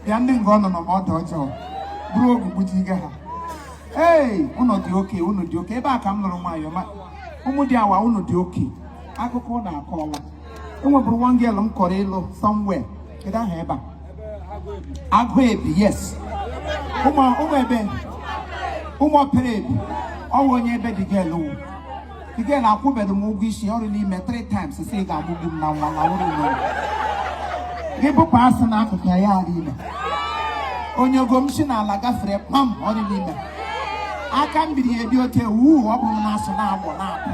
Bịa, ndị nga ọ nọ nọ ma ọ dị ọjọọ bụrụ ogu gbujiga ha. Ee, unu dị oke, unu dị oke. Ebe a ka m lụrụ nwaanyị ọma. Ụmụ dị awa, unu dị oke. Akụkọ unu akọọla. Enwebụrụ one girl m kọrọ ịlụ somewhere. Kedu aha ebe a? Agụ Ebi, yes. Ụmụ ụmụ ebe, ụmụ opere ebi. Ọwụ onye ebe dị girl wụ. The girl akwụbeghị m ụgwọ isi ọrụ n'ime three times, sị ị ga-agbụgbu m na nwa na wụrụ n'ụlọ. Gị bụpụ asị n'akụkụ ya, ya adị ime. Onye ogo m si n'ala gafere kpam, ọ dị n'ime. Aka m biri ebi ote wu, ọ bụ m na-asụ na-agbọ na-apụ.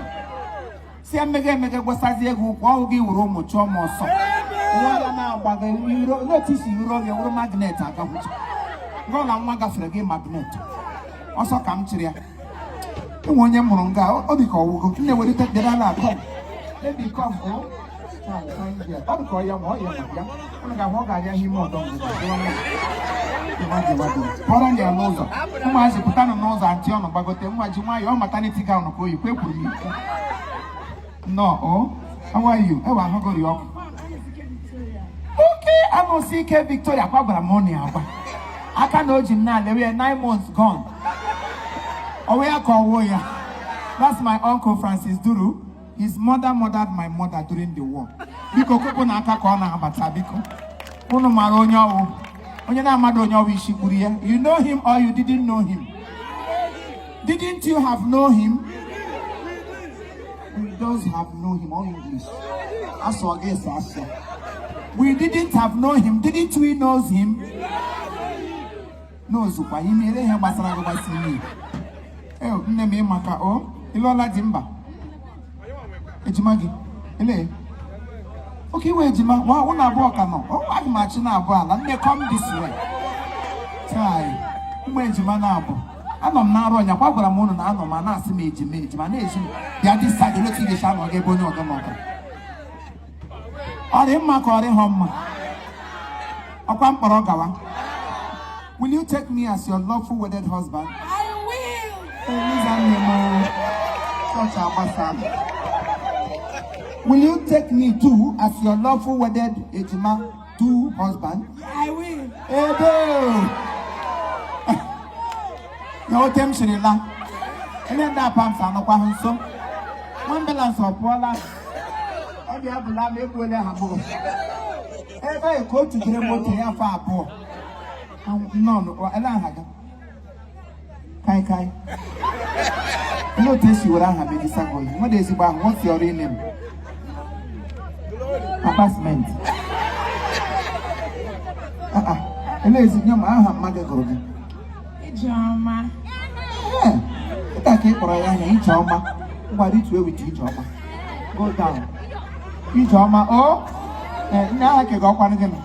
Si emege emege gwasazie ego ụkwụ ọhụ gị were ụmụ chụọ m ọsọ. Nwa ya na-agba gị iro n'otu isi iro gị wụrụ magnet agahụcha. Ngọla nwa gafere gị magnet. Ọsọ ka m chịrị ya. Enwe onye m mụrụ nga ọ dị ka ọwụgo. Nne welite bịara ala, come. Baby, come o. Ọ dị ka ọ ya ma ọ ya ma bịa. Unu ga-ahụ ọ ga-abịa ime ọdọ ngwụgwụ. Kpọrọ ya n'ụzọ. Ụmụazị pụtanụ n'ụzọ, aunty ọnụ gbagote nwa ji nwayọọ maternity gown ka oyi kwe kwuru m ikwu. Nnọọ o. How are you? Ewe ahụgori ọkụ. Oke anụsị ike Victoria kwa gwara m ọ na agwa. Aka na o ji m na-alewe ya 9 months gone. Ọwụ ya ka ọwụ ya. That's my uncle Francis Duru. His mother murdered my mother during the war. Biko kụpụ n'aka ka ọ na-abata, biko. Unu mara onye ọwụ. Onye na-amadụ onye ọwụ, isi gburu ya. You know him or you didn't know him? Didn't you have know him? We does have know him, all English. Asụ ọ ga-esi asụ. We didn't have know him. Didn't we knows him? N'ozukwa ime ele ihe gbasara gị gbasa ime. Ee, nne m, ịmaka o ịlụọla di mba ejima gị ele oke iwe ejima nwa ụnụ abụọ ka nọ. O aga m achị na abụọ ala. Nne, come this way. Chai, ụmụ ejima na-abụ anọ m na-arụ ọnya kwa gwara m ụnụ na anọ m a na-asị m ejima ejima na-eji m bịa dị side otu ị ga-esi anọ gị ebe onye ọdọ nọdụ. Ọ dị mma ka ọ dịghọ mma? Ọkwa mkpọrọ gawa. Will you take me as your lawful wedded husband? I will. Eliza, nne m, chọọchị agbasa. Will you take me too as your lawful wedded ejima two husband? I will. Ebe na ote m siri la ele ndị apamsa anọkwa ha nso. Nwa ambulance ọ pụọla? Ọ bịa bụla ma egbuola ha bụrụ ebe ka o tujere moto ya afọ 2 nnọọ. Ele aha gị? Kai kai, ele otu esi were aha megisa gị oyi nwere ezigbo ahụ? What's your real name? Papa Cement. Ah ah, ele ezi nye m aha mma gị gụrụ gị. Ijeọma. Ee, kịta ka ị kpọrọ ya anya Ijeọma. Ngwa, rituo with Ijeọma. Go down. Ijeọma o. Ee, nne, aha ke gị ọkwanụ gịnị?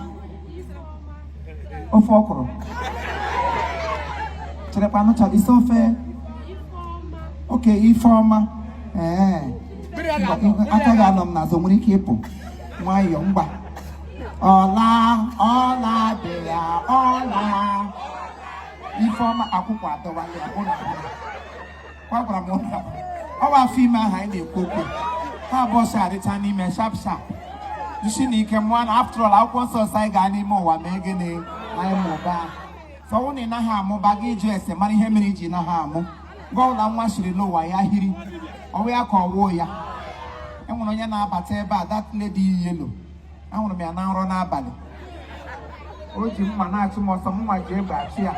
Ofe ọkwụrụ. Cherekwanụ, chọrọ isi ofe. Oke Ifeọma. Ee. Ngwa, aka gị anọ m n'azụ nwere ike ịpụ. Nwayọọ, ngwa. Ọla, ọla dị ya, ọla. Ifeọma akwụkwọ adọwala ya ụlọ abụọ. Kwa gwara m ụlọ abụọ. Ọ bụ afọ ime ahụ anyị na-ekwu okwu. Ha abụọ si adịcha n'ime sharp sharp. Jisi na ike mụọ na after all, akwụkwọ nsọ sị anyị gaa n'ime ụwa mee gịnị? Anyị mụba. Sọwụ na ị naghị amụba gị jụ ese mara ihe mere iji naghị amụ. Gọọla nwa siri n'ụwa ya hiri. Ọwụ ya ka ọwụ ya. E nwere onye na-abata ebe a, that lady yi yellow. Ahụrụ m ya na nrọ n'abalị. O ji mma na-achụ m ọsọ, mma ji egbe achụ ya.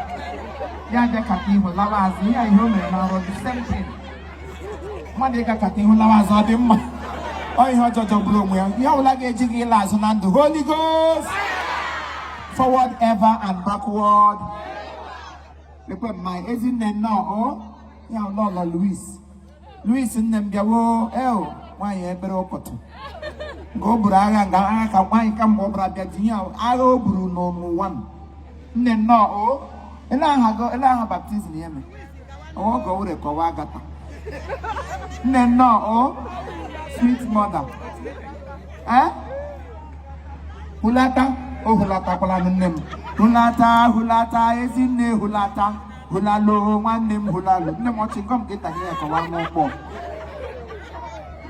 Ya bịa kata ihu lawa azụ. Ihe a ihe o mere na nrọ, the same thing. Mmadụ ịga kata ihu lawa azụ, ọ dị mma? Ọ ihe ọjọọ jọgburu onwe ya. Ihe ọbụla ga-eji gị ịla azụ na ndụ, Holy Ghost, forward ever and backward. Lekwe mma ezinne, nnọọ o. Ya lọlọ Louis, Louis nne m, bịawo eo nwaanyị ekpere ụkọtụ nga o buru agha nga agha ka nwaanyị kamgbe ọ bụla bịa tinye agha o buru n'ụwa m. Nne, nnọọ o. Ele aha gị? Ele aha baptism ya mee ọwọ ga were kọwa agata. Nne, nnọọ o, sweet mother. Eh, hulata o, hulatakwala nne m, hulata, hulata ezinne, hulata, hulalo nwanne m, hulalo nne m. Ọchị ngọm ka ịtanye ya kọwa n'ụkpọ.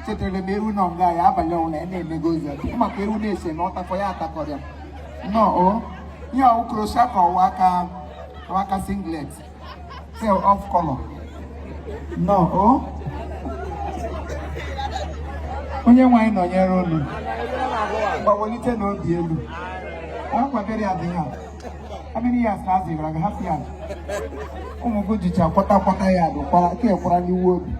Chetara m ewu nọ nga ya abalị ọnwụ na ya na-emego ozi ọjọọ maka ewu na-ese na ọtakọ ya atakọrọ ya. Nnọọ o. Ihe ọwụ crochet ka ọwụ aka, ọwụ aka singlet tail off color no o. Onye nwe anyị nọnyere unu. Gbawelite n'obi elu akwadere ya dị ha. How many years ka a zigara gị? Half yard. Ụmụ gị jicha kwọta kwọta ya dị kwara ka ekwara n'iwu obi.